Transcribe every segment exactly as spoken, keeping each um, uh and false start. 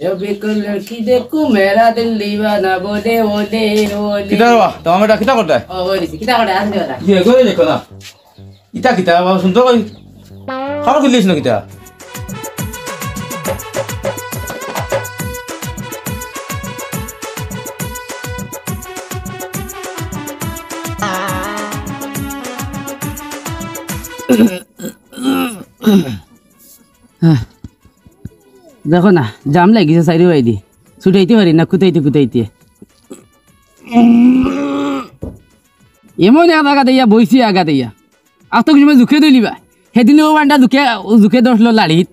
ये बिल्कुल लड़की देखो, मेरा दिल दीवाना, बोले, बोले, बोले। কিতা বাবা, তোমার বেটা কিতা করতায়? ও, ওই দিছি, কিতা করে? আসবে ওরা। ইয়ে, করে দেখো না। ইতা কিতা বাবা, শুনতো কই? খাবার খুললিস না কিতা? দেখো না, জাম লাগিছে চাইরো বায়দি। ছুটাইতে পারি না, কুতাইতে কুতাইতে। এমন এক জাগাত আইয়া বইছি আগাত আইয়া। আজ তো কিছু জুখে দইলিবা। সেদিন ও বান্ডা জুখে, জুখে ধরলো লাড়িত।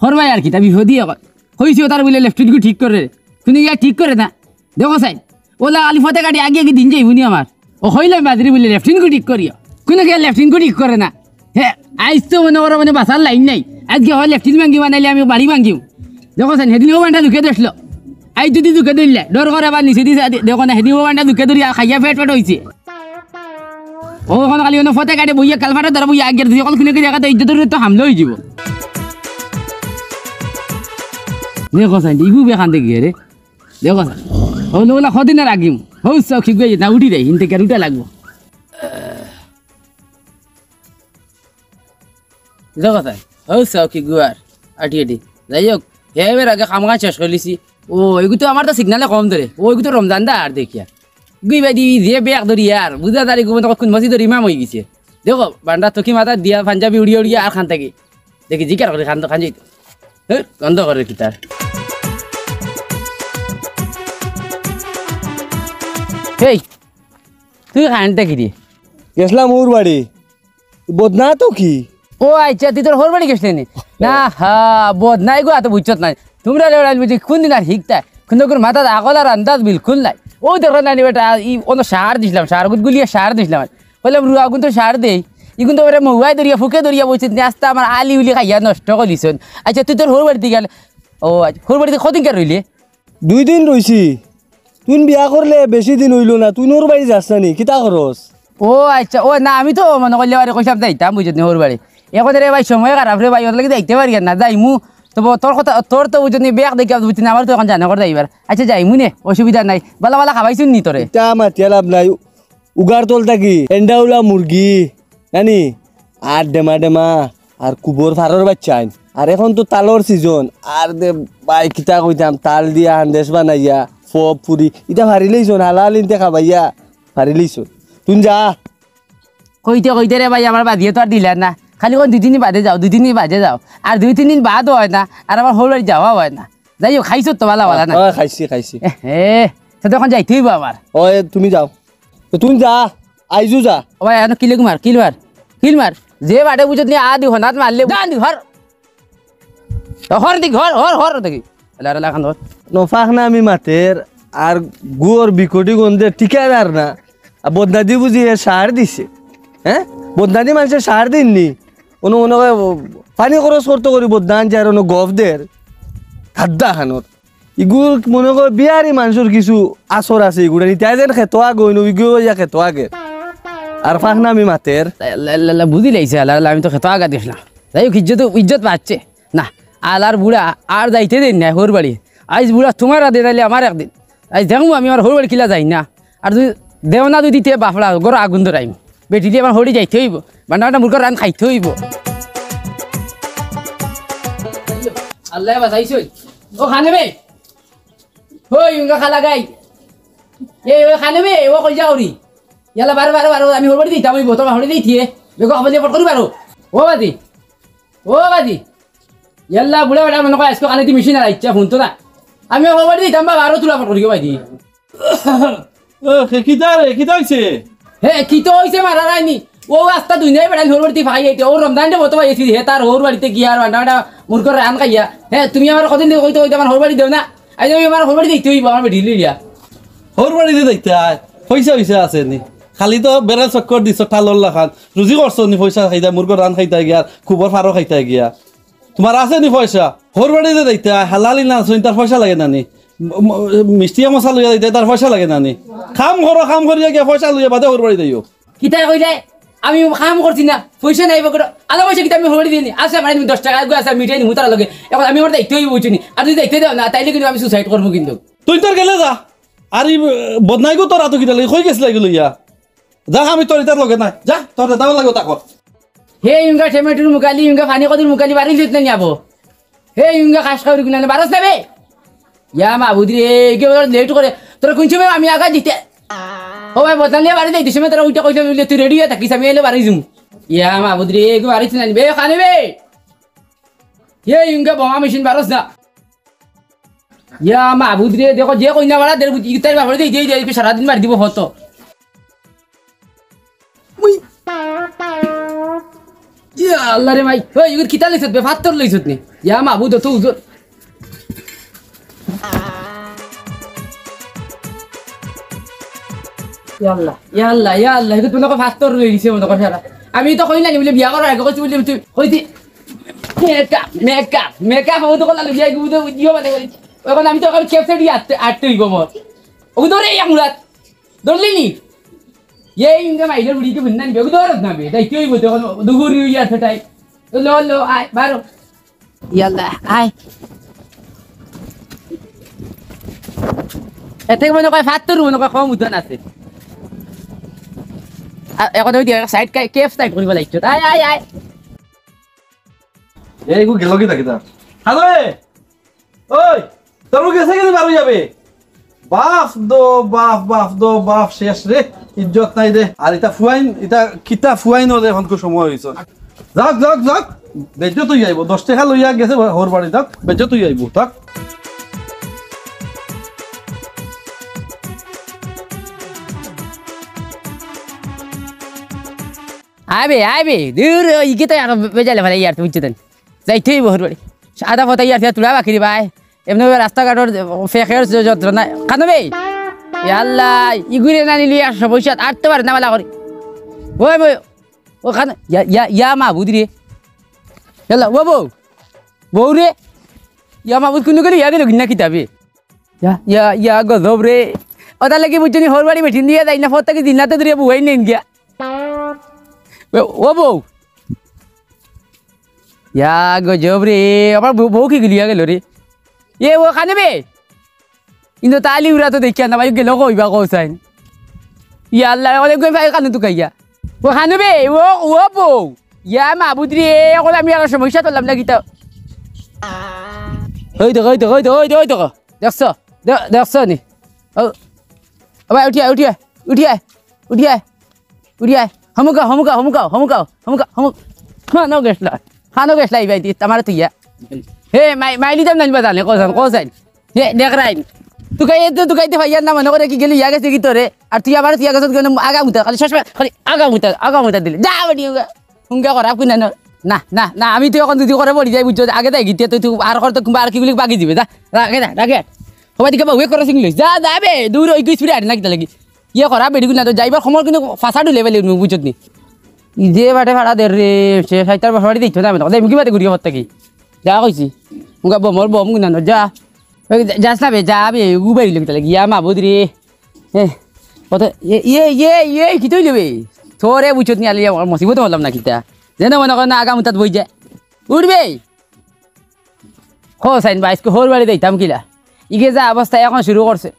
হর ভাই আর কিতা বিপদি অখন। কইছি ও তার বুলে লেফটিনগু ঠিক করে। কিন্তু ইয়া ঠিক করে না। দেখো চাইন। ওলা আলি ফতে কাটি আগে আগে দিন যাইবো নি আমার। ও কইলাম বাদরি বুলে লেফটিনগু ঠিক করিও। কুনু গিয়া লেফটিনগু ঠিক করে না। হে, আইজ তো মনে করো মানে বাসার লাইন নাই। আইজকে হয় লেফটিন ভাঙ্গি বানাইলে আমি বাড়ি ভাঙ্গিম। দেখো চাইন, সেদিন ও বান্ডা জুখে ধরলো। আইজ যদি জুখে ধরলে, ডর করে আবার নিচে দিছে, দেখো না, সেদিন ও বান্ডা জুখে ধরি খাইয়া ফেট ফেট হইছে। ও অখন খালি অনো ফতে কাটে বইয়া কালফাটা ধরা বইয়া আগের দিকে অখন খুলে গেলে তো ইজ্জতর তো হামলা হয়ে যাব। দেখো চাইন, ইগু বেখান দেখি রে। দেখো চাইন। ও লোলা কদিন আর আগিম। হৌ চাও কি গই না উঠি রে, হিনতে কে উঠা লাগবো। দেখো চাইন। হৌ চাও কি গুয়ার। আটি আটি। যাই হোক, হে এবার আগে কাম কাজ শেষ করে লিছি। ও, এগু তো আমার তো সিগনালে কম ধরে। ও, এগু তো রমজান দা আর দেখিয়া। গুই বায়দি যে ব্যাগ ধরি আর, বুঝা তার এগু মতো কোন মাসি ধরি ইমাম হয়ে গেছে। দেখো, বান্ডা তো কি মাথা দিয়া পাঞ্জাবি উড়িয়া উড়িয়া আর খান থাকি। দেখি জিকার করে খান তো খান যাইতো। হ্যাঁ, গন্ধ করে কি তার। এই, তুই খান থাকি রে। গেছলাম ওর বাড়ি। বদনা তো কি? ও আচ্ছা, তুই তোর হৌর বাড়ি গেছলে নি? না, হা, বদনা এগু আতো বুঝছত নাই। তোমরা লেওড়াইল বুঝি কোন দিন আর হিকতায়? কোন করে মাথাত আকল আর আন্দাজ বিলকুল নাই। ও দেখো না নি বেটা, ই অনো সার দিছলাম, সার গুত গুলিয়া সার দিছলাম। কইলাম রুয়া গুন তো সার দেই, ইগুন তো ওরে মহুয়ায় ধরিয়া, ফুকে ধরিয়া বইছে, নি আস্তা আমার আলি উলি খাইয়া নষ্ট করিলিছন। আচ্ছা, তুই তোর হৌর বাড়িত গেলে, ও আচ্ছা, হৌর বাড়িত কদিনকার রইলে? দুই দিন রইছি। তুই বিয়া করলে বেশি দিন হইল না, তুই ওর বাড়ি যাস না নি, কিতা করস? ও আচ্ছা, ও না, আমি তো মনে করলে বারে কইসাব যাইতাম, বুঝছত নি, হৌর বাড়ি। এখন রে ভাই, সময় খারাপ রে ভাই, ওর লাগি যাইতে পারি না, যাইমু। তো ব-, তোর কথা, তোর তো বুঝছত নি, ব্যাগ দেখি বুঝছত নি, আমার তো এখন জানা করে যাইবার। আচ্ছা, যাইমু নে, অসুবিধা নাই। বালা বালা খাবাইছুন নি তোরে? ইতা মাতিয়া লাভ নাই। উগার তল থাকি এন্ডাউলা মুরগি, জানি, আর ডেমা ডেমা, আর কুবর ফারর বাচ্চাইন। আর এখন তো তালর সিজন, আর দে ভাই কিতা কইতাম, তাল দিয়া হান্দেশ বানাইয়া, ফপ পুরি, ইতা ফারিলেইছন, হালাল ইনতে খাবাইয়া, ফারিলেইছন। তুই যা। কইতে কইতে রে ভাই, আমার বাদিয়ে তো আর দিলা না। খালি কোন দুই তিন দিন বাদে যাও, দুই তিন দিন বাদে যাও। আর দুই তিন দিন বাদ হয় না, আর আমার হৌর বাড়ি যাওয়া হয় না। যাই হোক, খাইছো তো বালা বালা না? অয়, খাইছি, খাইছি। এ, এ, তে তো এখন যাইতে হইব আমার। অয়, তুমি যাও। তে তুই যা, আইজু যা। ও ভাই, এখন কিল মার, কিল মার, কিল মার। যে বাটে বুঝছত নি, আদি হনাত মারলে, গান দি, হর। হর দি, হর, হর, হর দেখি। আল্লাহ, আল্লাহ, খান ধর। নফাক না আমি মাতের, আর গুয়র বিকটি গন্ধে টিকাদার না। আর বদনাদি বুঝি এ সার দিছে। হ্যাঁ? বদনাদি মানুষে সার দিননি। অনো, অনো, পানি খরচ করতে করি বদনান যার অনো গফ দের। হাদ্দা খানোর। ইগু মনে কর বিহারি মানুষর কিছু আসর আছে, ইগুটা নিতে যেন খেতো আগে, অইন ইগু ইয়া খেতো আগে। আর ফাঁক না আমি মাতের। লা, লা, লা, লা, বুঝি লাইছে, আল্লাহ, আল্লাহ, আমি তো খেতো আগা দিস না। যাই হোক, ইজ্জত, ইজ্জত বাঁচছে। না, আলার বুড়া আর যাইতে দেন না হৌর বাড়ি। আইজ বুড়া তোমার আদে নাইলে আমার একদিন। আইজ দেখমু আমি আমার হৌর বাড়ি কিলা যাই না। আর যদি দেও না যদি তে বাফড়া, গরো আগুন ধরাইম। বেটিলে আমার হৌর বাড়ি যাইতে হইব। বান্ডা বান্ডা মুরগর রান খাইতে হইব। আল্লাহ বাঁচাইছই। ও খানে বে। ওই উঙ্গা খালা গাই। এ, ও খানে বে, ও কই যাও রে? ইয়ালা বারো, বারো, বারো, আমি হৌর বাড়ি দিতাম হইব, তোমার হৌর বাড়ি দিতে। বেগো খাবার দিয়ে পট করি বারো। ও বাদি। ও বাদি। ইয়াল্লা, বুড়া বেটা মনে কয় আজকে কানে দি মেশিন আর ইচ্ছা ফোন তো না। আমি হৌর বাড়ি দিতাম বাবা, আরো তুলা পট করি বাদি। ও, খে-, কিতা রে, কিতা হইছে? হে, কিতা হইছে মারা রাইনি? ও আস্তা দুনিয়ায় বেড়াইল হৌর বাড়িতে ফাই আইতে। ও রমজান দে মতো পাইছি, হে তার হৌর বাড়িতে গিয়া আর বান্ডা বান্ডা মুরগর রান খাইয়া। হে, তুমি আমার কদিন দিয়ে কইতে কইতে আমার হৌর বাড়ি দেও না। আইজ আমি আমার হৌর বাড়ি দিতে হইব, আমার বেটি লইয়া। হৌর বাড়িতে যাইতে আয়, পয়সা পয়সা আছে নি? খালি তো বেড়া চক্কর দিছ, ঠালর লাখান। রুজি করছো নি পয়সা খাইতা, মুরগর রান খাইতা গিয়া, কুবর ফারো খাইতা গিয়া। তোমার আছে নি পয়সা? হৌর বাড়িতে যাইতে আয়, হালালি না আছো, তার পয়সা লাগে না নি? ম-, ম-, মিষ্টি মশা লইয়া যাইতে, তার পয়সা লাগে না নি? কাম করো, কাম করিয়া গিয়া পয়সা লইয়া বাদে হৌর বাড়ি যাইও। কিতা কইলে? আমি কাম করছি না, পয়সা নাই পকেটো, আধা পয়সা কিতা আমি হরি দিইনি। আছে, মানে, তুমি দশ টেকা এগু আছে, আমি মিটাই নিমু তার লগে। এখন আমি আমার দায়িত্ব অইবো, বুঝছো নি? আর যদি দায়িত্ব দেও না, তাইলে কিন্তু আমি সুইসাইড করমু কিন্তু। তুই তোর গেলে যা, আর ই বদনাইগু তোর আতো কিতা লাগি, কই গেছিলা ইগু লইয়া? যা, আমি তোর ইতার লগে নাই, যা, তোর দাদা লাগো তাকো। হে ইউঙ্গা টমেটোর মুকালি, ইউঙ্গা পানি কদুর মুকালি, বাড়ি লিত না নিয়াবো। হে ইউঙ্গা খাস খাওয়ার গুনা, বারস না বে। ইয়া মাবুদ রে, কে বড় লেট করে। তোরা কোন সময় আমি আগা দিতে? ও ভাই, বদনাম নিয়া বাড়ি যাইতে সময় তোরা উঠে কইলে, "তুই রেডি হয়ে থাকিস, আমি এলে বাড়ি যাবো।" ইয়া মাবুদ রে, এগু বাড়ি না নিবে, খানে বে। হে ইউঙ্গা বোমা মেশিন বারস না। ইয়া মাবুদ রে, দেখো, যে কইনা বাড়া দের বুঝি, ইতার বাপরে দেই, দেই, দেই, সারাদিন মারি দিব হতো। উই। ইয়া আল্লাহ রে মাই, ওই, ইগুর কিতা লইছত বে, ফাত্তর লইছত নি? ইয়া মাবুদ, অত উজর। ইয়া আল্লাহ, ইয়া আল্লাহ, ইয়া আল্লাহ, ইগুর তো ফাত্তর লই দিছে মনে কর সারা। আমি তো কই না নি, বলে বিয়া করার আগে কইছি, বলে তুই কইছি, মেকআপ, মেকআপ, মেকআপ, ও তো কলা লইয়া গিয়ে বুঝিও মানে করি। এখন আমি তো এখন খেপসে দিয়ে আটতে, আটতে হইব মোর। ওকে ধরে এই আমুলাত। ধরলি নি? এই ইনকাম আইলে বুড়িকে ভিন্দা নিবে। ওকে ধরত না বে। তাই কি হইব তখন? দুপুর হই আর সেটাই। তো লো, লো, আয়, বারো। ইয়াল্লা, আয়। এতে মনে কয় ফাত্তর মনে কয় কম উঠন আছে। আর এখন ওই দিয়ে সাইড কা-, কেফ সাইড করিব লাগছে। আয়, আয়, আয়। এই গো গেল কি দেখি তা? হ্যালো, এ? ওই, তোর গেছে গেলে বারো যাবে। বাফ দো, বাফ, বাফ দো, বাফ শেষ রে। ইজ্জত নাই দে। আর ইতা ফুয়াইন, ইতা কিতা ফুয়াইন হলে এখন খুব সময় হইছে। যাক, যাক, যাক। বেজ্জত হই যাইব। দশ টাকা লইয়া গেছে হর বাড়ি, যাক। বেজ্জত হই যাইব, যাক। আইবে, আইবে। দূর, ওই ইকে তো আর বেজালে ফেলে ইয়ার, বুঝছো তেন? যাইতে হইব হর বাড়ি। আধা পথে ইয়ার, তুলা বাকি রে ভাই। এমনি ওই রাস্তাঘাটর ফেকের যে যন্ত্রণা। কানো বে? এ আল্লাহ, ইগুরে না নিলি আর সমস্যা, আটতে পারে না বালা করি। ওই বই, ও কানো, ইয়া, ইয়া, ইয়া মাবুদ রে। ইয়াল্লা, ও বউ। বউ রে। ইয়া মাবুদ কুনু গেলি, ইয়া গেল কিনা কিতাবে? ইয়া, ইয়া, ইয়া, গজব রে। ওটা লাগি বুঝছো নি, হর বাড়ি বেটিন দিয়া যাই না, ফত থাকি দিন রাতে ধরে বউয়াই নেন গিয়া। ও, ও বউ। ইয়া, গজব রে। আবার বউ, বউ কি গিলিয়া গেল রে? এ, ও কানে বে? কিন্তু তালি উড়া তো দেখিয়া না, ভাই, গেল কইবা কও চাইন। ইয়া আল্লাহ, অনেক গই ভাই কানে তুকাইয়া। ও কানে বে, ও, ও বউ। ইয়া মাবুদ রে, এখন আমি আর সমস্যা তুললাম না কিতা। ওই দেখো, ওই দেখো, ওই দেখো, ওই দেখো, ওই দেখো। দেখছো? দে-, দেখছো নি? ও, ও ভাই, উঠিয়া, উঠিয়া, উঠিয়া, উঠিয়া, উঠিয়া। হমুকা, হমুকা, হমুকা, হমুকা, হমুক-, খানো গেছলা, খানো গেছলা, এই ভাই, দি-, আমার তুইয়া। হে, মাই-, মাইলি দাম নাইবা জানে, কোথায়, কোথায়? হে, দেখ রাইন। তুকাই এত, তুকাইতে পাইয়ার না, মনে করে কি গেলি, ইয়া গেছে কি তোরে? আর তুই আবার তুই গেছত কেন? আগা মুতা, খালি সবসময়, খালি আগা মুতা, আগা মুতা দিলে। যা, বেটি, হুঙ্গা করা, কুনা ন-, না, না, না, আমি তো এখন যদি করে পড়ি যাই, বুঝছো? আগে যাই গিয়ে, তুই, তুই আর কর তো, কিংবা আর কি বলি বাগি দিবে, যা, যা, আগে যা, আগে। সবাই দিকে বা ওয়ে করে সিং লইস, যা, যা বে, দূর ওই কি স্পিডে আড়ে না কিতা লাগি। ইয়ে করা, বেটি কুনা তো যাইবার সময় কিন্তু ফাঁসা ঢুলে বেলে উঠবো, বুঝছত নি? ই যে বাটে ফাড়া দের রে, সে সাইতার বাটে দিত না, আমি তো, মুখি বাটে ঘুরিয়ে হত্যা কি? যা কইছি, মুখা বমর বম কুনা ন, যা। ওই যা-, যাস না বে, যা বে, উবাই লইতে লাগি, ইয়া মাবুদ রে। এ, কত, এ, ইয়ে, ইয়ে, ইয়ে, কি তুই নেবে? তোরে বুঝছত নি আলি, আমার মুসিবত হলাম না কিতা? যেন মনে কর না, আগাম উঠাত বই যায়। উঠবে। খো সাইন বা, আজকে হোর বাড়ি দিতাম কিলা? ইগে যা অবস্থা এখন শুরু করছে।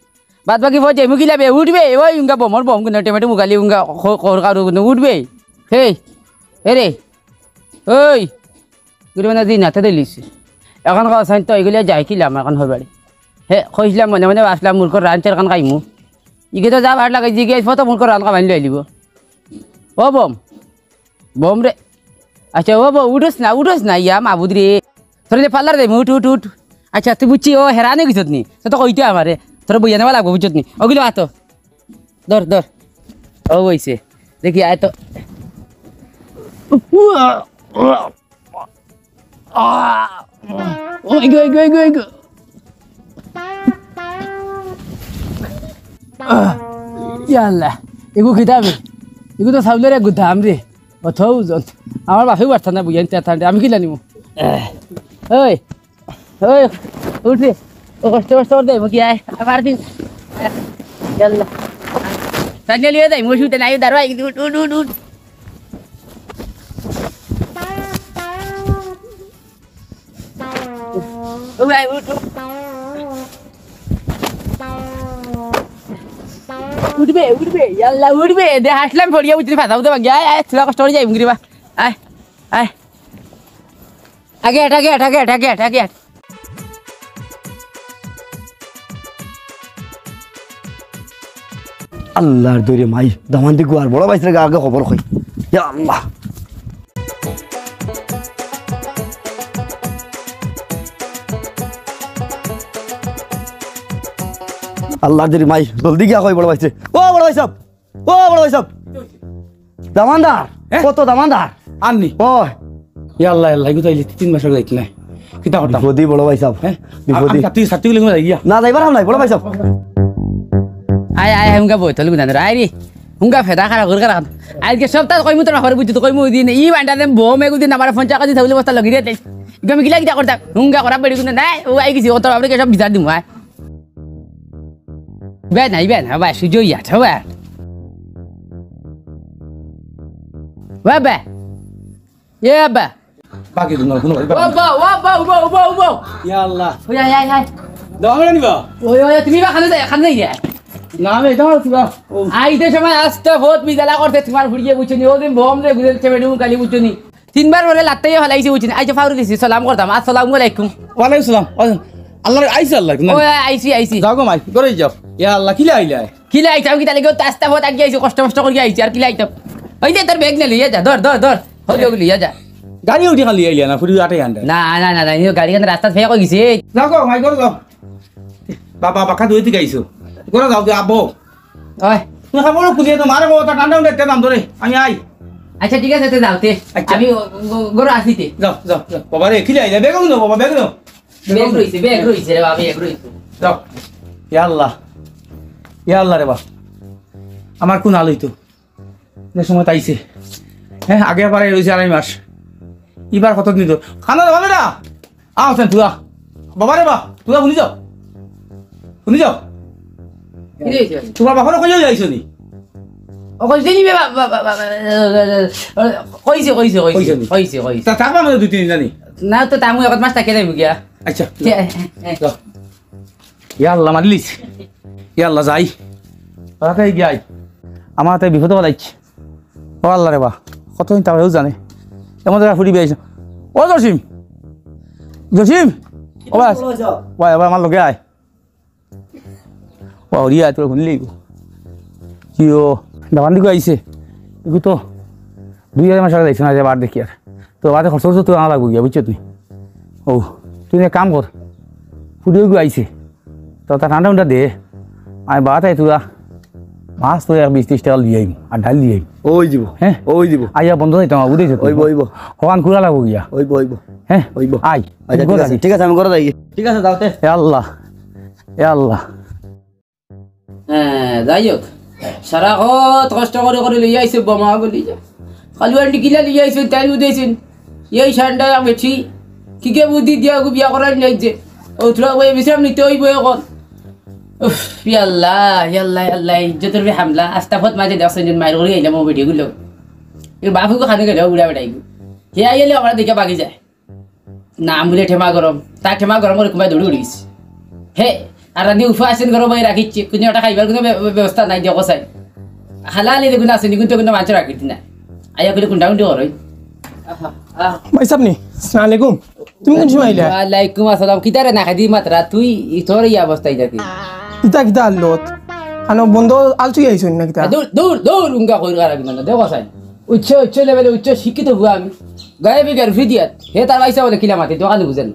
বাদ বাকি ফো যাইমু কিলা বে, উঠবে। ওই উঙ্গা বমর বম কিন্তু টেমেটো মুগালি উঙ্গা খো-, খোর কারু কিন্তু উঠবে। হেই, এরে, ওই, গুরু মানে দিন হাতে দিলিছি। এখন কথা সাইন তো এগুলো যাই কিলা আমার এখন হোর বাড়ি। হে, কইছিলাম মনে মনে বাসলাম মুরকর রান চেরখান খাইমু। ইগে তো যা ভার লাগে, জিগে ফটো মুরকর রান খাবাইন লই লিব। ও বম, বম রে। আচ্ছা, ও বম, উঠোস না, উঠোস না, ইয়া মাবুদ রে। তোর যে পার্লার যাইমু, উঠ, উঠ, উঠ। আচ্ছা, তুই বুঝছি, ও হেরানে গেছত নি? তো তো কইতে আমারে। তোর বইয়া নেওয়া লাগবো, বুঝছত নি? ওগুলো আতো। ধর, ধর। ও বইছে। দেখি, আয় তো। ওই গো, ওই গো, ওই গো, ওই গো। আহ, ইয়া আল্লাহ, এগু কিতাবে? এগু তো চাউলর এক গুদাম রে। অত ওজন। আমার বাপেও পারতা না বুঝাইন তে ঠান্ডা। আমি কিলা নিমু? ওই, ওই, উঠ রে। ও কষ্ট কষ্ট করে দে, মুখি আয়। আমার দিন। ইয়া আল্লাহ। সাইকেল লিয়ে যাই, মুসুতে নাই, দাঁড়াই, উঠ, উঠ, উঠ, উঠ। ও ভাই, উঠ, উঠ। উঠবে, উঠবে, ইয়াল্লা, উঠবে। দে, হাসলাম পড়িয়া, উঠতে ফাঁসাও তো বাকি। আয়, আয়, তোরা কষ্ট করে যাই, মুগরিবা। আয়, আয়। আগে হাঁট, আগে হাঁট, আগে হাঁট, আগে হাঁট, আগে হাঁট। আল্লাহর দরে মাই, দামান্দি গুয়ার বড় ভাইছরে গা আগে খবর কই। ইয়া আল্লাহ। আল্লাহর দরে মাই, জলদি গিয়া কই বড় ভাইছরে। ও বড় ভাইসাব, ও বড় ভাইসাব। দামান্দার, হ্যাঁ? কত দামান্দার? আননি। ও। ইয়া আল্লাহ, আল্লাহ, ইগু তাইলে তিন মাস আগে যাইতে নাই। কিতা করতাম? বিপদি বড় ভাইসাব। হ্যাঁ? বিপদি। আমি কাটি সাথে গুলো যাই গিয়া। না, যাইবার হাম নাই, বড় ভাইসাব। আয়, আয়, হুঙ্গা বইতল গুনা ধর, আয় রে। হুঙ্গা ফেদা খারাপ করে খারাপ। আজকে সপ্তাহ কইমু তোর বাপরে বুঝতে কইমু ওই দিন। ই বান্ডা দেন বম এগু দিন আমার পঞ্চাশ কেজি থাকলে বস্তা লগিয়ে দে। ইগু আমি কিলা কিতা করতাম? হুঙ্গা করা বেড়ি গুনা নাই। ও আই গেছি, ও তোর বাপরে সব বিচার দিমু, আয়। বে নাই, বে না, ভাই, সুজয় ইয়াত, হবে। বাবা। এ বাবা। বাকি কোনো, কোনো ভাই বাবা। বাবা, বাবা, বাবা, বাবা। ইয়া আল্লাহ। ওই, আয়, আয়, আয়। দাও, আমরা নিবা। ওই, ওই, তুমি বা খানে যাই, খানে যাই। না, আমি এটা আমার কিবা। ও। আইতে সময় আস্তে ফোত বিদালা করতে তোমার ফুড়িয়ে বুঝছো নি? ওদিন বম রে, গুজেল চেপে ডুবু কালি বুঝছো নি? তিনবার বলে লাত্তাইয়া ফালাইছি বুঝছো নি? আইতে ফাউরি দিছি, সালাম করতাম, আসসালামু আলাইকুম। ওয়ালাইকুম সালাম। ওয়ালাইকুম। আল্লাহ, আইছে আল্লাহ। ও, আইছি, আইছি। যাও গো মাই, ঘরে যাও। ইয়া আল্লাহ, কিলা আইলা? কিলা আইতাম, কিতা লাগি? ও তো আস্তা পথ আগে আইছি, কষ্ট মষ্ট করি আইছি, আর কিলা আইতাম? ওই যে তোর ব্যাগ নে, লইয়া যা, ধর, ধর, ধর, হই যাও, লইয়া যা। গাড়ি উঠি খালি আইলা না, ফুড়ি আটে আনতে। না, না, না, না, এই গাড়ি কেন রাস্তা ফেক হয়ে গেছে। যাও গো, মাই ঘরে যাও। বাবা, বাবা, কাদু হইতে গাইছো। ঘরে যাও, যাও, আব্বু। ওই। তুমি খাবো না, খুঁজিয়ে তো মারে বাবা, তা ঠান্ডা উঠে একটা দাম ধরে। আমি আই। আচ্ছা, ঠিক আছে, তে যাও, তে। আচ্ছা। আমি ও, ও, ঘরে আসি তে। যাও, যাও, যাও। বাবা রে, কিলা আইলা? ব্যাগ নাও, বাবা, ব্যাগ নাও। ব্যাগ রইছে, ব্যাগ রইছে রে বাবা, ব্যাগ রইছে। যাও। ইয়া আল্লাহ। ইয়া আল্লাহ রে বাবা। আমার কোন আলোই তো? যে সময় তাইছে। হ্যাঁ, আগে আবার রইছে আড়াই মাস। ইবার কত দিন তো? খানা দাও না। আও, সেন, তুলা। বাবা রে বা, তুলা, শুনি যাও। শুনি যাও। কিতা অইছে? তোমার বাপরে কইয়া যাইছো নি? ও, কইছে নি, বা-, বা-, বা-, বা-, কইছে, কইছে, কইছে। কইছে নি? কইছে, কইছে। তা থাকবা মানে দুই তিন দিন জানি। না, তো তামু এক মাস থাকে যাইব গিয়া। আচ্ছা, এ, এ, এ। যাও। ইয়া আল্লাহ, মারিলিস। ইয়া আল্লাহ, যাই। তাড়াতাড়ি গিয়াই। আমার হাতে বিপদে বালাইছি। ও আল্লাহ রে বা, কত দিন তাও জানে। এমন জায়গা ফুটি বেশ। ও জসিম, জসিম, ও ভাই, ভাই, ভাই, আমার লগে আয়। ও, ওরিয়া, তোর শুনলি? কি ও, দামান দিকে আইছে। এগু তো দুই হাজার মাস আগে যাইছে না, যে বার দেখি আর। তো বাদে খরচ খরচ তো আনা লাগবো গিয়া, বুঝছো তুই? ও, তুই এক কাম কর। ফুটি ওইগু আইছে। তো তা ঠান্ডা উন্ডা দে। আমি বাতাই তুরা মাছ তো এক বিশ ত্রিশ টাকা লিয়ে আইম, আর ডাল লিয়ে আইম। ওই দিব। হ্যাঁ? ওই দিব। আইয়া বন্ধ যাইতাম, বুঝেছো তুই? ওইব, ওইব। হওয়ান কুড়া লাগবো গিয়া। ওইব, ওইব। হ্যাঁ? ওইব। আই। আচ্ছা, ঠিক আছে, ঠিক আছে, আমি ঘরে যাই। ঠিক আছে, যাও তে। এ আল্লাহ, এ আল্লাহ। হ্যাঁ, যাই হোক, সারা হত কষ্ট করে করে লইয়া আইছে বোমা বলি যা। খালি আন্টি কিলা লইয়া আইছে, তাই বুঝাইছেন। এই ঠান্ডা বেশি। কি কে বুদ্ধি দিয়া ওকে বিয়া করার লাগছে। ও তোরা ওই বিশ্রাম নিতে হইব এখন। উফ, ইয়া আল্লাহ, ইয়া আল্লাহ, ইয়া আল্লাহ, ইজ্জতর বি হামলা। আস্তা ফত মাঝে দেখছেন যে মায়ের করে আইলাম ও বেটি গুলো। এই বাপু খানে গেলে বুড়া বেটাই গো। হে আইলে আমরা দেখে বাকি যায়। নাম বুলে ঠেমা গরম, তার ঠেমা গরম করে কুমায় দৌড়ি উড়িস। হে, আর রানি উফা আছেন গরম হয়ে রাখিচ্ছে, কোনো একটা খাইবার কোনো ব্য-, ব্যবস্থা নাই, দেখো চাই। হালালি দেখুন আছে, নিগুন তো কিন্তু মাছ রাখিতে না। আইয়া করে কুন্ডা কুন্ডি করো। আহা, আহ। ভাই সাহেব নি, আসসালামু আলাইকুম। তুমি কোন সময় আইলা? ওয়ালাইকুম আসসালাম। কিতা রে না খাদি মাত্রা, তুই ই তোর এই অবস্থায় যাবি। কিতা কিতা আল্লত? আনো বন্ধ আলসু আইছো না কিতা? দূর, দূর, দূর, উঙ্গা কইর আর আবি না, দেখো চাই। উচ্চ, উচ্চ লেভেলে উচ্চ শিক্ষিত হুয়া আমি। গায়ে বিঘার ফিদিয়াত। হে তার পয়সা বলে কিলা মাতে, দোকানে বুঝেন।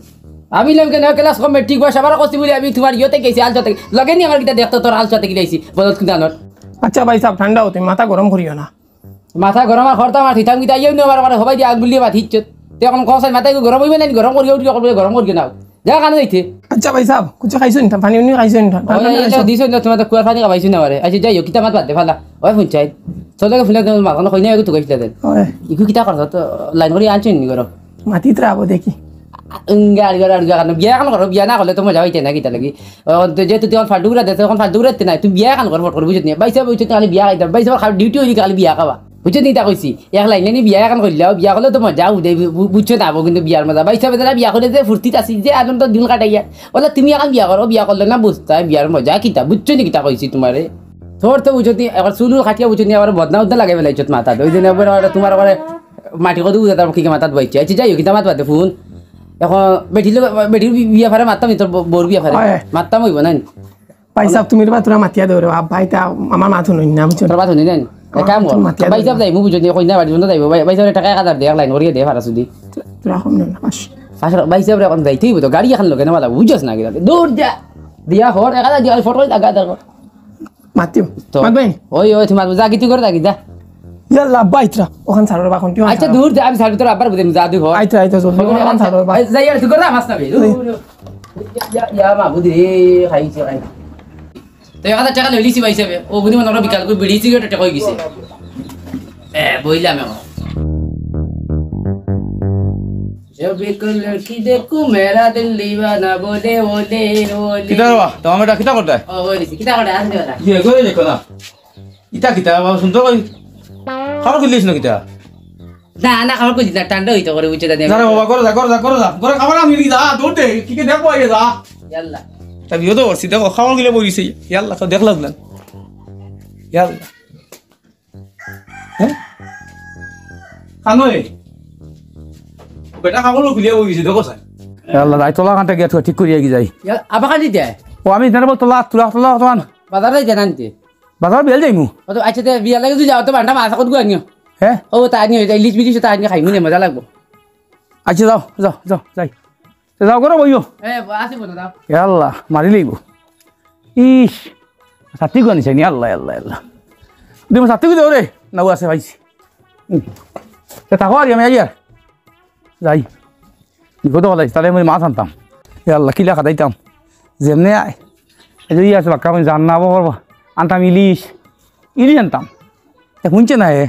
আমি লমকে নয় ক্লাস কম মেট্রিক পাস, আবার কষ্ট বলি আমি তোমার ইয়েতে গেছি, আলসাতে। লগে নি আমার কিতা দেখতো তোর আলসাতে গিলাইছি, বলত কিন্তু আনোর। আচ্ছা ভাই সাহেব, ঠান্ডা হতে মাথা গরম করিও না। মাথা গরম আর করতাম আর থিতাম কিতা, ইয়েও নি আমার, আমার সবাই দিয়ে আগুলিয়ে মাথা হিচ্ছত। তে এখন কসাই মাথা গরম হইবে না, গরম করিয়া উঠিয়া করবে, গরম করিয়া নাও। যা কানে যাইতে। আচ্ছা ভাই সাহেব, কিছু খাইছো নি? পানি উনি খাইছো নি? ঠান্ডা ওই, পানি এই খাইছো? দিছো না, তোমার তো কুয়ার পানি খাবাইছো না আমারে। আচ্ছা, যাই হোক, কিতা মাত বাদ দে, ফালা। ওই ফোন চাই। তোর লগে ফোন লাগতে মাথা কই না, একটু কইছিলে দেন। ওই। ইগু কিতা করছ? তো লাইন করি আনছো নি গরম? মাতিত রাখবো দেখি। উম, গাড়ি, গাড়ি, গাড়ি, গাড়ি। বিয়া এখন করো, বিয়া না করলে তো মজা হইতে না, কিতা লাগি? ও, তো যেহেতু তুই এখন ফালতু করে দেশ, এখন ফালতু করে দিতে নাই। তুই বিয়া এখন কর, ফট করে বুঝতে নাই। ভাই সাহেব, বুঝতে খালি বিয়া খাইতে। ভাই সাহেব, খালি ডিউটি হইলে খালি বিয়া খাবা। বুঝছো নি তা কইছি? এক লাইনে নি বিয়া এখন করলাও, বিয়া করলে তো মজা উঠে, বু-, বু-, বুঝছো না, কিন্তু বিয়ার মজা। ভাইসাবে যারা বিয়া করে যে ফুর্তিত আছি, যে আনন্দ দিন কাটাইয়া। বলে, "তুমি এখন বিয়া করো, বিয়া করলে না বুঝতায় বিয়ার মজা কিতা।" বুঝছো নি কিতা কইছি তুমারে? তোর তো বুঝছো নি, এখন চুলুর কাটিয়া বুঝছো নি, আবার বদনা উদনা লাগাই ফেলাইছো মাথাত। ওই জন্য আবার, আবার তুমার আবার মাটি কত বুঝা তার কি মাথাত বইছে। আচ্ছা, যাই হোক, কিতা মাত বাদে ফোন। এখন বেটির লগে, বেটির বি-, বিয়া ফারে মাততাম নি, তোর ব-, বউর বিয়া ফারে। অয়। মাততাম অইবো না নি? ভাইসাব, তুমি রে বা তোরা মাতিয়া দেও রে বা, ভাই তা আমার মাত হুনইন না, বুঝছো? তোর মাত হুনইন না নি? এক কাম কর। মাতিয়া দেও। ভাইসাব যাইমু, বুঝছো নি, কইনা বাড়ি পর্যন্ত যাইবো। ভাই, ভাইসাবরে টাকা এক হাজার দে, এক লাইন করিয়া দে, ফারা সুদি। তোরা কম না, না, পাঁচশো। ফারা, ভাইসাবরে এখন যাইতেই অইবো তো, গাড়ি এখন লগে না, বালা, বুঝছস না কিতা? দূর যা। দিয়া হর, এক হাজার দিয়া, ফটো লাগা দেখো। মাতিও। তো। মাত ভাই। ওই, ওই, তুই মাত, যা, কি তুই করে থাকি, যা। ইয়াল্লা, আব্বা, আইতরা। ওখান ছাড়ো রে বা, কোনটি ওখান আচ্ছা, ছাড়ো। দূর যা, আমি ছাড়বি তোর আব্বার বুঝে, যা, তুই হর। আইতরা, আইতরা, জলদি, ওখান ছাড়ো রে বা। এই, যাই, আর তুই করে মাছ না বে। দূর, এই। দূর। ইয়া, ইয়া, ইয়া, মা, বুঝি রে, খাইছে, খাইছে। তো এক হাজার টাকা লইলিছি ভাইসাবে। ও বুঝি মনে হয় বিকাল করে বিড়ি সিগারেট টাকা হয়ে গেছে। এ, বইলাম এখন। जब एक लड़की देखूं, मेरा दिल दीवाना बोले, बोले, बोले। কিতা রে বা? তোমার বেটা কিতা করতায়? ও, ওই দিছি। কিতা করে? আসবে ওরা। ইয়ে, করে দেখো না। ইতা কিতা বাবা, শুনতে কই? খাবার খুললিস না কিতা? না, না, খাবার খুলছি না, ঠান্ডা হইতে করে, বুঝছো দাদি? না রে বাবা, করো যা, করো যা, করো যা। করে খাবার আমি যা, দৌড় দে, কি কি দেখবো আগে যা। ইয়াল্লা। তা বিয়ে তো করছি, দেখো, খাবার খুলে বই দিছে। ইয়াল্লা, তো দেখলাম না। ইয়াল্লা। হ্যাঁ? কানো এ? বেটা খাবার খুলে বই দিছে, দেখো স্যার। ইয়াল্লা, যাই তোলা কানটা গিয়া ঠিক করিয়া কি যাই। ইয়া, আবার খালি দে। ও, আমি জানাবো তোলা, তোলা, তোলা, তোলা। বাজারে জানান দে। বাজার বিয়াল যাইমু। ও তো আচ্ছা, তে বিয়াল লাগে তুই যাও তো, বান্ডা মাছ এখন গুয়া নিও। হ্যাঁ? ও, তা নিও, ইলিশ মিলিশ তা নিও, খাইমু নে, মজা লাগবো। আচ্ছা, যাও, যাও, যাও, যাই। তে যাও করো বইও। এ, আসি বলো, দাও। এ আল্লাহ, মারি লইব। ইস, ছাতি গুয়া নিছে নি, আল্লাহ, আল্লাহ, আল্লাহ। তুমি ছাতি গুয়া দেও রে, নাও আছে পাইছি। হুম। তে থাকো আর আমি আইয়ার। যাই। বিপদে হলাই, তাহলে আমি মাছ আনতাম। এ আল্লাহ, কিলা খাদাইতাম। যেমনে আয়, এই যে ইয়ে আছে, বাক্কা আমি জান না, বাবা, বাবা। আনতাম ইলিশ। ইলিশ আনতাম। এ শুনছে না হে।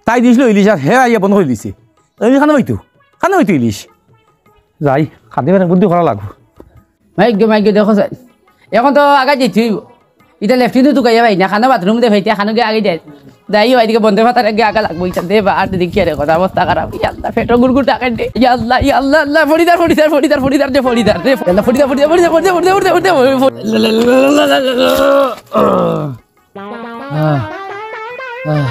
তাই দিছিল ইলিশ আর হে আইয়া বন্ধ করে দিছে। ইলিশ খানো হইতো? খানো হইতো ইলিশ? যাই, খাদি বেটা বুদ্ধি করা লাগবো। মাইক গো, মাইক গো, দেখো স্যার। এখন তো আগে যেতে হইব। ইটা লেফটিনও তুকাইয়া ভাই না, খানো বাথরুম দে ভাইতে, খানো গিয়ে আগে যায়। যাই ভাই, এদিকে বন্ধে মাথার আগে আগা লাগবো, ইটা দে বা আর দেখি আরে কথা, অবস্থা খারাপ। ইয়া আল্লাহ, পেটো গুড়গুড় ডাকে দে। ইয়া আল্লাহ, ইয়া আল্লাহ, আল্লাহ, ফরিদার, ফরিদার, ফরিদার, ফরিদার, দে ফরিদার, দে ফরিদার, ফরিদার, ফরিদার, ফরিদার, ফরিদার, ফরিদার, ফরিদার। আহ, আহ।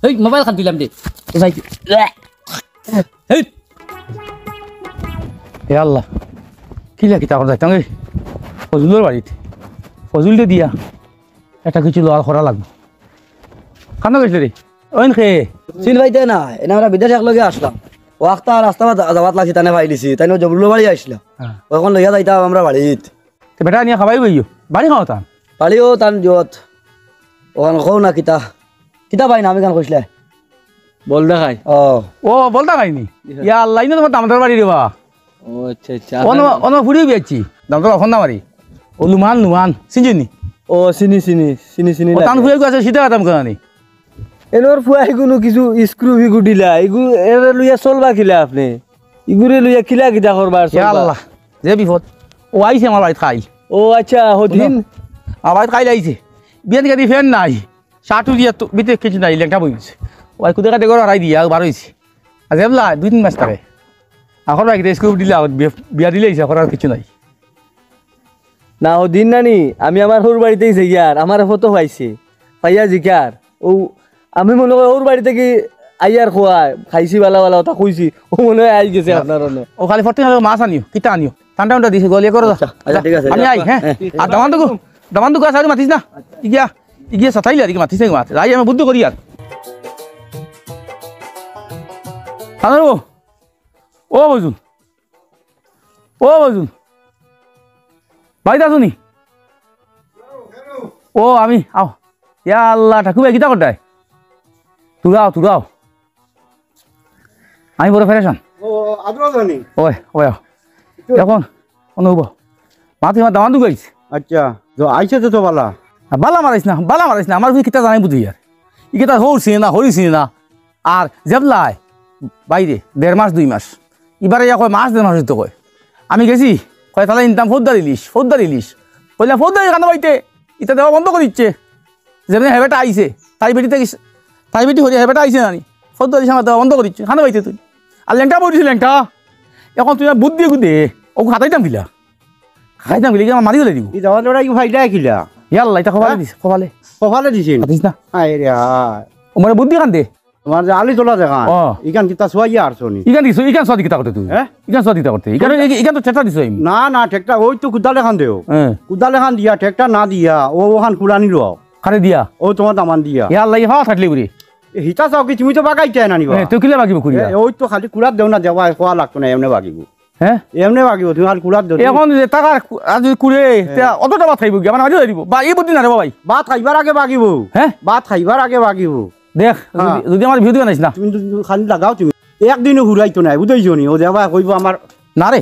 এই মোবাইল খান দিলাম দে। এই, এই। এ আল্লাহ, কি লাগি তখন যাইতাম এই ফজলর বাড়িত? ফজলরে দিয়া এটা কিছু লোয়াল করা লাগবো। খানো গেছিল রে? ওইন খে। চিন পাইতে না, এনে আমরা বিদেশ একলগে আসলাম। ও আখতা রাস্তা বা যাওয়াত লাগছি, তানে পাইলিছি, তাই জবরুল বাড়ি আসলাম। হ্যাঁ। ও এখন লইয়া যাইতাম আমরা বাড়িত। তো বেটা নিয়ে খাবাই বইও। বাড়ি খাওয়া তান? বাড়িও তান যত। ওখান কও না কিতা? কিতা ভাই না আমি গান কইসলে? বলদা খাই। ও। ও, বলদা খাইনি? ইয়া। ইয়া আল্লাহ, ইনো তোমার দামদার বাড়ি রে বা। ও, আচ্ছা, আচ্ছা। অনো, আপনার অনো ফুড়িও বিয়াচ্ছি। দামদার অখন না মারি। ও লুমান, লুমান। চিনছি নি? ও, চিনি, চিনি। চিনি, চিনি ও, তান লাগে। ফুড়িও আছে, সিধা কাতাম করানি। এনর ফুয়া ইগুনু কিছু স্ক্রু ফিগু ঢিলা। ইগু এরে লইয়া চলবা কিলা আপনি? ইগুরে লইয়া কিলা কিতা করবা আর ইয়া চলবা? আল্লাহ, যে বিপদ। ও আইছে আমার বাড়িত খাইল। ও আচ্ছা, হদিন। আমার বাড়িত খাইল আইছে। বিয়ান গাড়ি ফ্যান নাই। শার্ট উঠিয়া তো ভিতরে কিছু নাই, লেংটা বই গেছে। ওই কুদে কাটে ঘর হারাই দিয়া বার হইছে। আজ এবলা দুই তিন মাস থাকে। এখন রাখি স্কুল দিলে আবার বিয়া, বিয়া দিলে আইছে, এখন আর কিছু নাই। না, ও দিন নানি, আমি আমার হউর বাড়িতেই যাই আর আমার ফটো পাইছে। পাইয়া জিকার। ও, আমি মনে করি হউর বাড়ি থাকি আইয়ার খোয়া, খাইছি বালা বালা, ওটা কইছি। ও মনে হয় আই গেছে আপনার অনো। ও খালি ফটো খালি মাছ আনিও, কিতা আনিও? ঠান্ডা ঠান্ডা দিছে, গলিয়ে করো। আচ্ছা, আচ্ছা, ঠিক আছে। আমি আই, হ্যাঁ? হ্যাঁ। আর দামান তো গো, দামান তো গো, আজ মাতিস না। ইগিয়া, ইগিয়া সাতাইলে আর কি মাতিস না, মাত। আই আমি বুদ্ধি করি আর। হ্যালো, ও বজুন। ও বজুন। বাড়িত আছো নি? ও আমি, আও। ইয়া আল্লাহ, ঠাকুর ভাই, কিতা করতায়? তুরাও, তুরাও। আমি বড় ফেরেশান। ও, আদর জানি। ওই, ওই, আও। এখন, অনুভব। মাত্র আমার দামান দুগাইছে। আচ্ছা, তো আইছে তো, তো বালা। আ, বালা মারাইস না, বালা মারাইস না, আমার কিতা জানাই বুঝি আর। ই কিতা হৌর চিনে না, হরি চিনে না। আর যেবলায় বাইরে দেড় মাস, দুই মাস, ইবারে ইয়া কয় মাস, দেড় মাস অইতো কয়। আমি গেছি, কয় তাহলে ইনতাম ফৌজদার ইলিশ, ফৌজদার ইলিশ। কইলা ফৌজদার ইলিশ খানো পাইতে, ইতা দেওয়া বন্ধ করি দিছে। যেমনে হেবেটা আইছে, তাই বেটি থেকে, তাই বেটি হরিয়া হেবেটা আইছে নানি, ফৌজদার ইলিশ আমার দেওয়া বন্ধ করি দিছে। খানো পাইতে তুই। আর লেংটা বই দিছে লেংটা। এখন তুই আমার বুদ্ধি গুদে, ওকে হাতাইতাম কিলা? হাতাইতাম কিলা, কি আমার মারি ফেলাই দিব। ই দাওয়া লড়াই ফাইদা কিলা? ইয়াল্লা, ইতা কপালে হ্যাঁ? দিছে, কপালে। কপালে দিছে নি? হাতিস না। আয় রে আয়। ও মানে বুদ্ধি কান দে। তোমার যে আলি তোলা দেখান, ও। ইখান কিতা চুয়াইয়া আরছো নি? ইখান দিছো, ইখান চুয়া দি কিতা করতে তুই? হ্যাঁ? ইখান চুয়া দি কিতা করতে? ইখান, ইখান তো ঠেকটা দিছো আমি। না, না, ঠেকটা, ওই তো কুদাল এখান দেও। হ্যাঁ। কুদাল এখান দিয়া, ঠেকটা না দিয়া, ও ওখান কুড়ানি লও। কারে দিয়া? ও তোমার দামান দিয়া। ইয়া আল্লাহ, ই হাওয়া থাকলে উড়ে। এ, হিতা চাও কি, তুমি তো বাগাইতে না নি বা? হ্যাঁ, তুই কিলা বাগিব কুড়িয়া? এ, ওই তো খালি কুড়াত দেও না, দেওয়া খোয়া লাগতো না, এমনে বাগিব। হ্যাঁ? এমনে বাগিব, তুমি আর কুড়াত দেও। এখন যে টাকা কু-, আর যদি কুড়ে, হ্যাঁ। তে অতটা ভাত খাইব কি? আমার মাঝে দিব। বা এই বুদ্ধি না রে বাবাই। ভাত খাইবার আগে বাগিব। হ্যাঁ? ভাত খাইবার আগে বাগিব। দেখ, হ্যাঁ। যদি, যদি আমার ভিডিও বানাইস না। তুমি তো খালি লাগাও তুমি। একদিনও ঘুরাইতো নাই, বুঝাইছো নি? ও দেবা কইবো আমার না রে।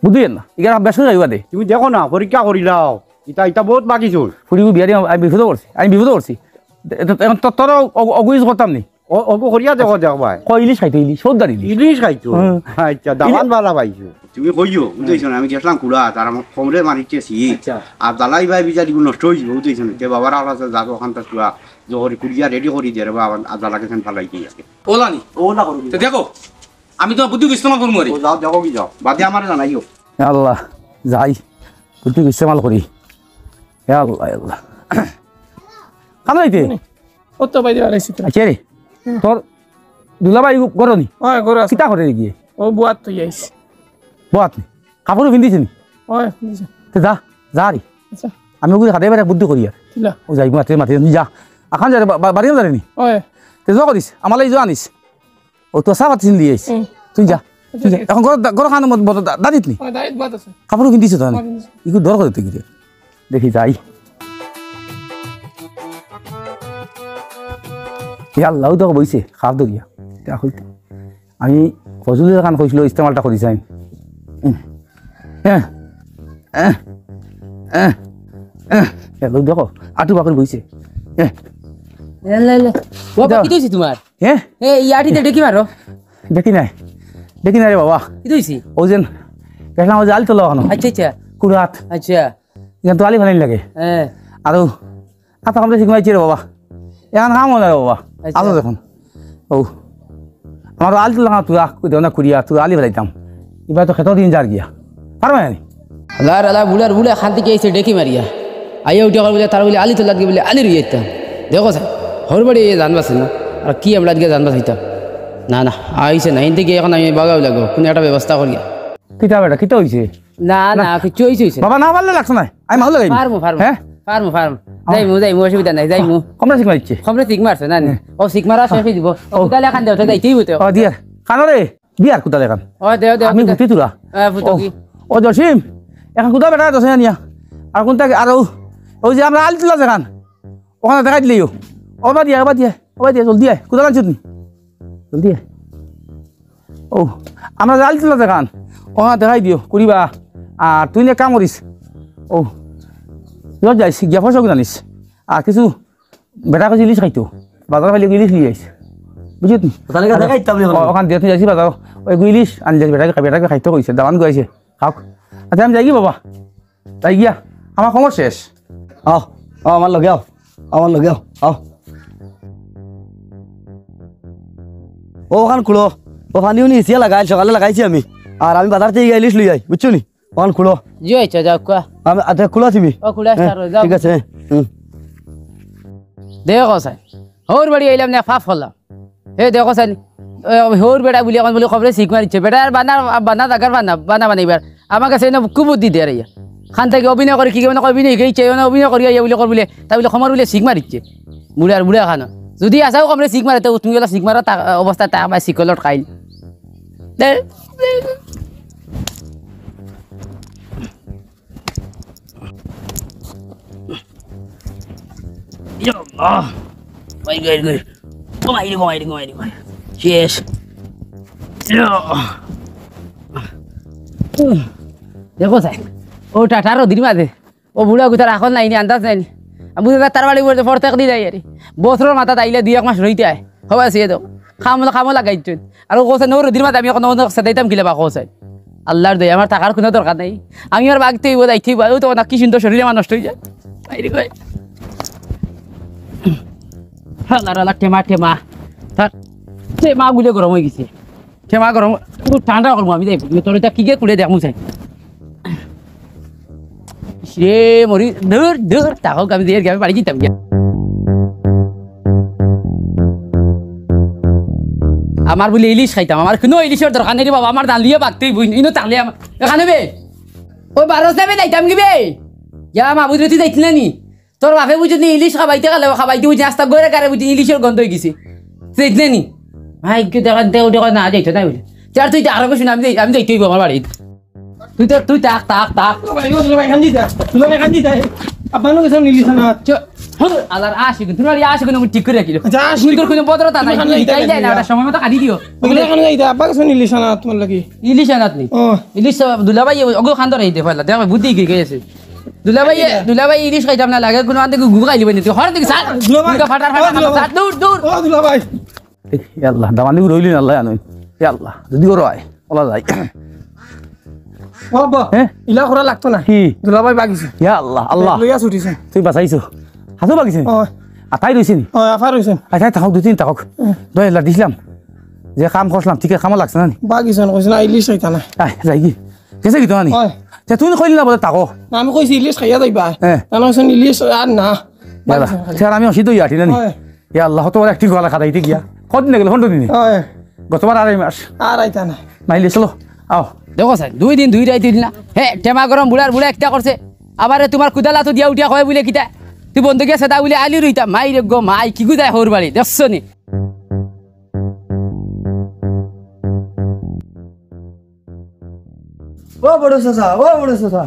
বুঝলি না? ইগার বেশ হয়ে যাইবা দে। তুমি দেখো না, পরীক্ষা করিলাও। ইটা, ইটা বহুত বাকি চল। ফুড়িগু বিয়ারি আমি বিপদ করছি, আমি বিপদ করছি। এ তো, এখন তো, তোর অ-, অ-, অগুইজ করতাম নি। ও, অগু করিয়া দেখো, দেখ ভাই। কই ইলিশ খাইতো, ইলিশ, সর্দার ইলিশ। ইলিশ খাইতো? হ্যাঁ। আচ্ছা, দামান ইলিশ। বালা পাইছো। তুমি কইও, বুঝাইছো না? আমি গেছিলাম কুড়া, তার আমার কমরে মারিছে সি। আচ্ছা। আর দালাই ভাই বিজা দিগু নষ্ট হয়ে যাবে, বুঝাইছো না? তে বাবার আলাদা যাবো, ওখান তো কুড়া, জহরি কুড়িয়া রেডি করি দে রে বাবা, আর দালাকে সেন ফালাই দিয়ে আসে। ওলা নি? ওলা করবি। তো দেখো, আমি তো বুদ্ধি ইস্তেমাল করবো রে। ও যাও, দেখো কি যাও। বাদে আমারে জানাইও। ইয়া আল্লাহ, যাই। বুদ্ধি ইস্তেমাল করি। ইয়া আল্লাহ, ইয়া আল্লাহ। কানো যাইতে? হুম। ও তো বাইরে বাড়াইছি তো। আচ্ছা রে, হুম। তোর দুলাভাই ঘরো নি? হ্যাঁ, ঘরো আছে। কিতা করে গিয়ে? ও বুয়াত তো যাইস। বুয়াত নি? কাপড় পিন্দিছে নি? হ্যাঁ, পিন্দিছে। তে যা, যা রে। আচ্ছা। আমি ওগুলি হাতে বেড়ে বুদ্ধি করি আর। কিলা? ও যাই, মাতে, মাতে, যা। আখান যা রে, বা-, বা-, বাড়িও যারে নি? হ্যাঁ। তে যা করিস, আমার লাগি যা আনিস। ও তো চা পাতি চিন দিয়েস। হুম। তুই যা, তুই যা। আচ্ছা। এখন ঘর, ঘর খান মত, মত দা-, দাঁড়িত নি? হ্যাঁ, দাঁড়িত বাদ আছে। কাপড় পিন্দিছে তো আমি। হ্যাঁ, পিন্দিছে। ইগু ডর করে তুই গিয়ে। দেখি যাই। ইয়া আল্লাহ, ও তো বইছে, খাপ ধরিয়া। ইটা হইতে। আমি ফজলুল খান কইছিল, ইস্তেমালটা করি চাই। হ্যাঁ। এ, এ, এ, এ, লোক দেখো, আটু বাকর বইছে। এ। এ, লে, লে। ও, কিতা? বাকি দিছি তোমার। হে? এ, ই আটিতে ডেকি মারো। দেখি নাই। দেখি নাই রে বাবা। কিতা হইছে? ও যেন, দেখলাম ওই যে আলি তোলা ওখানে। আচ্ছা, আচ্ছা। কুড়াত। আচ্ছা। এখান তো আলি ফালাইন লাগে। হ্যাঁ। আরো আচ্ছা, আমরা শিখ মারছি রে বাবা। এখন কাম হলো রে বাবা। আচ্ছা। আসো দেখুন। ও। আমার আলি তুলা তুই আহ, তুই দেও না কুড়িয়া, তুই আলি ফেলাইতাম। এবার তো খেতেও দিন যার গিয়া। পারবে না নি? আল্লাহ, আল্লাহ, বুলার, বুলা খান্তি কি আইছে ডেকি মারিয়া। আইয়া উঠিয়া কর বুলে, তার বুলে আলি তুলাত গিয়া বুলে আলি রুইয়া দিতাম। দেখো স্যার, হরবাড়ি এই জান বাঁচে না। আর কি আমরা আজকে জান বাঁচাইতাম? না, না, আইছে না। হিন্দি গিয়ে এখন আমি বাগাও লাগবো। কোনো একটা ব্যবস্থা করিয়া। কিতা বেটা, কিতা হইছে? না, না, না। কিচ্ছু হইছে, হইছে। বাবা, না পারলে লাগছে না। আমি মাহুল লাগাইমু। পারমু, পারমু। হ্যাঁ? পারমু, পারমু। আমার যাইমু, যাইমু, অসুবিধা নাই, যাইমু। কমরে শিখ মারছে? কমরে শিখ মারছে, না, না। হ্যাঁ। ও শিখ মারা শেষ হয়ে দিব। ও, ও। কুদালে খান দেও, তো যাইতেই হইতো। ও, দিয়ার। কানো রে, দিয়ার কুদালে খান। ও, দেও, দেও, আমি কুদা-, গুটি তুলা। হ্যাঁ, ফুটো ও, কি? ও, জসিম, এখন কুদা বেটা, দশে আনিয়া। আর কোনটা কি? আর ও, ওই যে আমরা আলি তুলা যেখান, ওখানে দেখাই দিলেই ও। ও, বাদ দিয়া, ও, বাদ দিয়া, ও, বাদ দিয়া, জলদি আয়। কুদাল আনছিস নি? জলদি আয়। ও, আমরা জাল তুলা দেখান। ও, হ্যাঁ, দেখাই দিও, কুড়ি বা। আর তুই নে কাম করিস। ও, তুই যাইস, গিয়া ফসল জানিস। আর কিছু বেটা কইছে ইলিশ খাইতো। বাজার খাইলে ইলিশ নিয়ে আইস। বুঝলি তুই? তাহলে দেখাই দিতাম না। ও, ওখান দিয়ে তুই যাইস বাজার। ওই ইলিশ আনি যাইস, বেটা, বেটা খাইতো কইছে, দামান কইছে। খাও। আচ্ছা, আমি যাই কি বাবা? তাই গিয়া, আমার খবর শেষ। আও, আও, আমার লগে আও, আমার লগে আও, আও। ও, ওখান খুলো, ও পানিও নিয়ে এসিয়া লাগাইল, সকালে লাগাইছি আমি। আর আমি বাজার থেকে গিয়া ইলিশ লই আই, বুঝছো নি? ওখান খুলো। জি, আচ্ছা, যাও, কোয়া। আমি, আচ্ছা, খুলো তুমি। ও, খুলো, হ্যাঁ, আচ্ছা, যাও। ঠিক আছে, হ্যাঁ, হুম। দেখো স্যার, হৌর বাড়ি আইলাম না, ফাফ হলাম। হে দেখো স্যার, এ, হৌর বেটা বুলি এখন বুলি খবরে শিখ মারিছে। বেটা আর বানা, বানা জাগার বানা, বানা বানাইবার। আমার কাছে এনে খুব বুদ্ধি দেয় রে ইয়া। খান থেকে অভিনয় করে, কি কেমন অভিনয়, কি চাই, মানে অভিনয় করি আইয়া বুলি কর বুলে, তাই বুলে খমর বুলে শিখ মারিছে। বুড়ার বুড়া খানো। যদি আসাও খমরে শিখ মারে, তো তুমি ওলা শিখ মারা তা-, অবস্থা তা ভাই শিকলট খাইল। দে। ইয়া আল্লাহ। মাই গড, গড। ও মাই রে, মাই রে, মাই রে, মাই রে। শেষ। ইয়া। উম। দেখো স্যার, ও টাটা রোদির মাঝে, ও বুড়া গুতার আখল নাই নি, আন্দাজ নাই নি। আমি বুঝি তার বাড়ি বলতে পড়তে একদিন যাই আরে। বছরর মাথাত আইলে দুই এক মাস রইতে আয়। হবা আছে তো। খামো, খামো লাগাইছইন। আর ও কইছে, "নো রোদির মাঝে আমি এখন অন্য সেদাইতাম কিলা বা কইছে।" আল্লাহর দয়া, আমার থাকার কুনু দরকার নাই। আমি আর বাঘ তুই বোধ আইতেই পারো, তো না কি সুন্দর শরীর আমার নষ্ট অই যায়। আইরে কই। হালার হালা টেমা, টেমা। তার টেমা গুলে গরম অই গেছে। টেমা গরম, ও ঠান্ডা করবো আমি যাই। তোর এটা কি গিয়ে কুলে দেখমু চাই। রে মরি, দূর, দূর, তাহলে আমি দিয়ে আমি বাড়ি যেতাম গিয়া। আমার বুলে ইলিশ খাইতাম, আমার কুনু ইলিশর দরকার নাই রে বাবা, আমার দান লইয়া বাগতেই বই, ইনো তাহলে আমার, এখানে বে, ওই বারো সাহেবে যাইতাম কি বে? ইয়া মাবুদ রে, তুই যাইতি না নি? তোর বাপে বুঝুন নি ইলিশ খাবাইতে গেলে, খাবাইতে বুঝি আস্তা গরে গারে বুঝি ইলিশর গন্ধ অই গেছে। তুই যাইতি না নি? ভাই, কি দেখান, তে উঠে না যাইতো না বুলে। চার তুই আরো কিছু না, আমি যাই, আমি যাইতে অইবো আমার বাড়ি। তুই তো, তুই থাক, থাক, থাক। দুলাভাই, ও দুলাভাই, খান দিতা। দুলাভাই, খান দিতা। আপনারও গেছে ইলিশ আনাত। চ-, হুর, আলার আশিক, তোর বাড়ি আশিক, আমি ঠিক করে রাখিল। আচ্ছা, আশিক। তুই তোর কুনু বদরতা নাই, খান তুই দিতা, তাই যায় না, খান ওটা সময় মতো খালি দিও। বুঝলে, খান দিতা, আব্বা গেছে ইলিশ আনাত, তোমার লাগি। ইলিশ আনাত নি? ও। ইলিশ তো দুলাভাই, ওগো খান ধরে দিতে পারলা, দেখ, বুদ্ধি কি গেছে। দুলাভাই, দুলাভাই ইলিশ খাইতাম না লাগে, কুনু আনতে গু খাইলি বনি, তুই হর দিকে সার। দুলাভাই। মুখে ফাটার ফাটার ও, দুলাভাই। সার, দূর, দূর। ও, দুলাভাই। এ আল্লাহ, দামালি রইলি না আল্লাহ আনইন। এ আল্লাহ, যদি ওরা আয়, ওলা যাই। ও আব্বা, হ্যাঁ? ইলা করা লাগতো না। কি? দুলাভাই বাগিছে। ইয়া আল্লাহ, আল্লাহ। লইয়া ছুটিছে। তুই বাঁচাইছো। হাতো বাগিছে নি? ও। আতাই রইছে নি? ও, আফা রইছে। আচ্ছা, থাকক, দুই দিন থাকক। হুম। দশ হাজার দিছিলাম। যে কাম করছিলাম, ঠিক কামো লাগছে না নি? বাগিছে না, কইছে না, ইলিশ খাইতা না। আয়, যাই কি? গেছে কি তো আনি? হয়। তে তুই কইলি না বলে থাকো। না, আমি কইছি ইলিশ খাইয়া যাইবা। হ্যাঁ। তাহলে কইছেন ইলিশ আর না। বাবা, বাগিছে না খালি। তে আর আমি অসিদ্ধ হইয়া আটি না নি? হয়। ইয়া আল্লাহ, কত বড় একটি গলা খাদাইতে গিয়া। কদিন গেল, পনেরো দিনে? হয়। গতবার আড়াই মাস। আর আইতা না। মাইলে চলো, আও। দেখো স্যার, দুই দিন দুই রাইত দিন না। হে, টেমা গরম বুড়ার বুড়া একটা করছে। আবার এ তোমার কুদালা তো দিয়া উঠিয়া কয় বুলে কিতা? তুই বন্ধ গিয়া সেটা বুলে আলি রইতা। মাই রে গো, মাই কি গুদায় হর বাড়ি, দেখছো নি? ও বড় চাচা, ও বড় চাচা,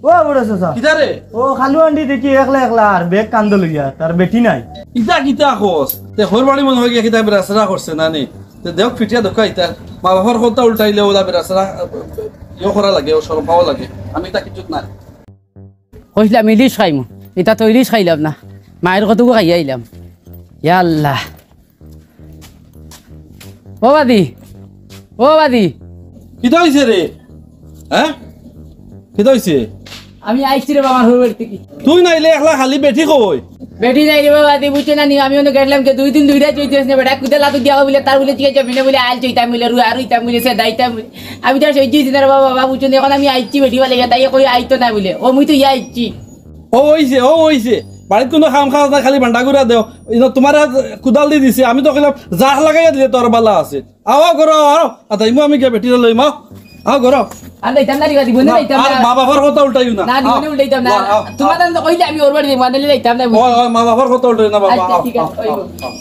ও বড় চাচা। কিতা রে? ও খালু আন্ডি দেখি একলা একলা আর ব্যাগ কান্দো লইয়া, তার বেটি নাই। ইতা কিতা কস? তে হর বাড়ি মনে হয় গিয়া কিতা বেড়াছেড়া করছে না নি? তে দেখ ফিটিয়া দেখা ইতা। মা বাবার কথা উল্টাইলে ওলা বেড়াছেড়া, ইয়ে করা লাগে, ও শরম পাওয়া লাগে। আমি ইতা কিচ্ছু নাই। কইছিলাম ইলিশ খাইমু, ইতা তো ইলিশ খাইলাম না, মায়ের কতগু খাইয়া আইলাম। ইয়া আল্লাহ। ও বাদি, ও বাদি। কিতা হইছে রে? হ্যাঁ? কিতা হইছে? আমি আইছি রে বাবা, আমার বাড়ি থেকে। তুই নাইলে একলা খালি বেটি কই? বেটি নাই রে বাবা, তুই বুঝছো না নি? আমি অন্য গেছিলাম যে দুই দিন দুই রাত চইতে আসছে, বেটা কুদে লাতু দিয়া বলে, তার বলে ঠিক আছে, মিলে বলে আল চইতাম বলে, রু আর হইতাম বলে, সে দাইতাম বলে। আমি তো আর সহ্য হইছি না রে বাবা, বাবা বুঝছো না, এখন আমি আইছি বেটি বলে, তাই কই আইতো না বলে, ও মুই তো ইয়া আইছি। ও হইছে, ও হইছে। বাড়িত কুনু কাম কাজ না, খালি বান্ডা ঘুরা দেও। ইনো তোমার আত কুদাল দি দিছে, আমি তো কইলাম জাহ লাগাইয়া দিলে তোর বালা আছে। আও, আও, ঘরো, আও। আতাইমু আমি গিয়া বেটিরে লইমু। আও, ঘরো। আর লইতাম না, রিবা দিব না, না, লইতাম আর না। মা বাবার কথা উল্টাইও না। না, দিব আও। না, উল্টাইতাম না। আও, আও। তোমার দান তো কইলে আমি ওর বাড়ি যাইমু, আনলে লইতাম না। ওই, ওই, মা বাবার কথা উল্টাইও না, বাবা। আচ্ছা, আও, ঠিক আছে, আও, ওই আও, বল। আও।